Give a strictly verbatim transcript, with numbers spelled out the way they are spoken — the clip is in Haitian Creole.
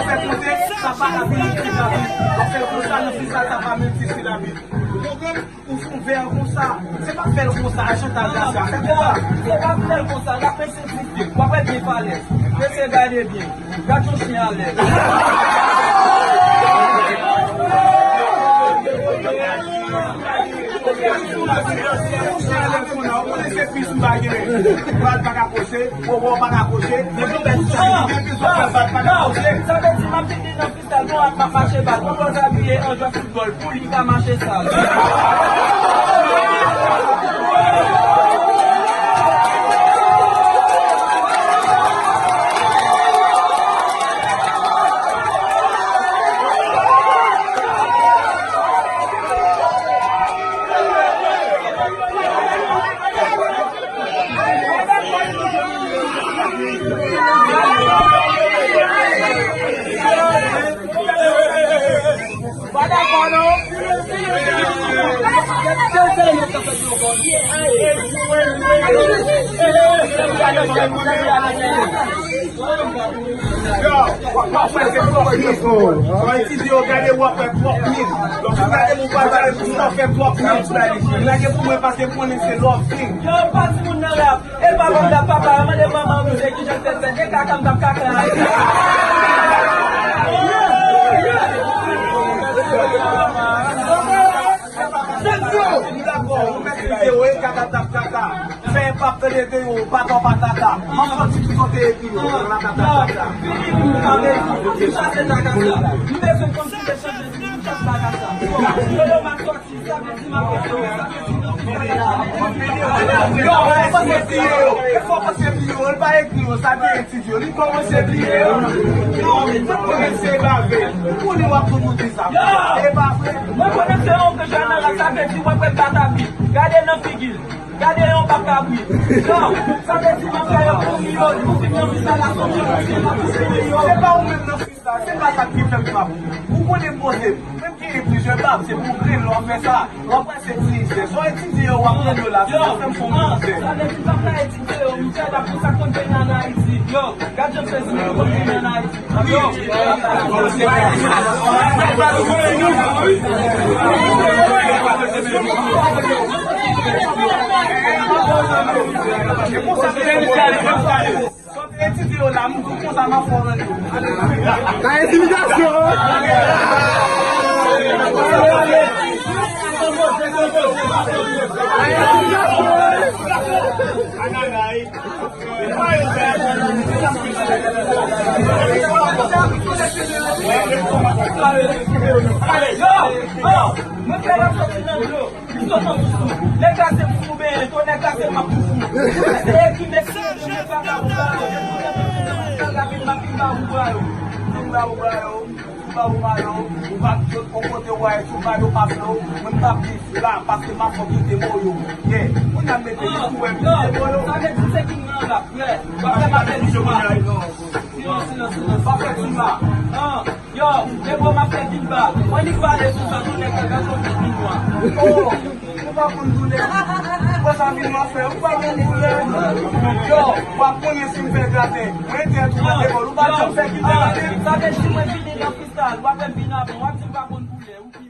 yo fè konte, sa pa ka vin ekri rapid. Lè w fè l konsa, nan freestyle, sa pa menm ti silabik. Ou konprann? Ou fè yon vè konsa. Se pa fè l konsa, a Chantal Garcia. Se konsa. Se pa fè l konsa. L ap entensifye. W ap wè byen falèz. Mesye, gade byen. Gad yon chen alèz. Yon chen alèz konsa. Ou konnen se pis ou pa gen. Bal pa ka kwoche. Wowo pa ka kwoche. Men yon bèl ti bèl pis ou pa ka kwoche. Sa vle di, m ap vin nan Talbot ak m ap mache bal. Pran pòz abiye an jwè foutbòl pou li ka mache sal. Yo, w ap fè se twòp nit. Lè w etidye yo gade w ap fè twòp nit. Lòske w gade moun pa gade moun w ap fè twòp nit. Li lage pou mwen paske m konnen se love thing. Yo, pa timoun nan rap. E pa bon dat papa, mande manman w se kijan l fè fèt. E kaka m t ap kaka. M dakò, ou mètrize w, e kaka t ap kaka. Fè pap tande de yo, papa patata. M ap fè ti pi kote epi yo, ratata. Fini pou m pale, ti chase jakasa. M bezwen konn si se chanje, si m chase bagay sa. Yo, yo, m ap sòti. Yo, fò w panse bliye yo. Fò w panse bliye yo. Li pa ekri yo. Sa te etidye yo. Li kòmanse bliye yo. Yo, tout moun se bave. Ou konnen w ap toujou di sa. E pa vre. Mwen konnen se yon ke jwè nan rap, sa vle di w ap wè batapi. Gade nan figi l. Gade yon bak kabrit. Yo, sa vle di m ap fè yo kouri yo. Li pou vin nan visa la sòti yo. Se pa ou menm nan Se pa sa ki fè m pa bon. Ou konnen m poze m. Menm ki gen plizyè bab, se pou grenn lè w ap fè sa. W ap wè se ti izè. Sa w etidye yo, w ap pran yo la. Se sa fè m fè w mizè. Sa vle di m pa ka etidye yo, mizè la pou sa k konn vini ann Ayiti. Yo, gad jan fè zile yo konn vini ann Ayiti. Yo, e konsa ke Sa te etidye yo la, m di w konsa m ap fè w nan yo. Nan entimidasyon! Yo, yo, mwen fè yo soti nan dlo. Li sot an sousou. Nèg la se pou fou benyen, to nèg la se m ap pou fou. Se ki nèg se vagabon ba yo, se pou nèg la vin m ap vin ba ou ba yo. Vin ba ou ba yo. Ou pa ou pa yo, ou pa sot on kote w a, si w pa yo pa fè w, mwen m t ap viv la, paske m ap fè kite mo yo. Yeah, kounye a m mete li pou wè m kite mo yo. Sa vle di se king nan la, frè. W ap fè m ap fè king la. Silans, silans, silans. W ap fè king la. Yo, e bon, m ap fè king la. Mwen li pale sou sa, tou nèg la gade yon king nwa. Oh, ou pa konn doulè. Ou pa sa vin w ap fè, ou pa konn doulè. Yo, w ap konnen si m fè graten. Mwen te tou nan lekòl, ou pa janm fè king la. Sa vle di mwen vini nan Tal, w ap vin avè m, w ap di m pa konn koulè, ou pi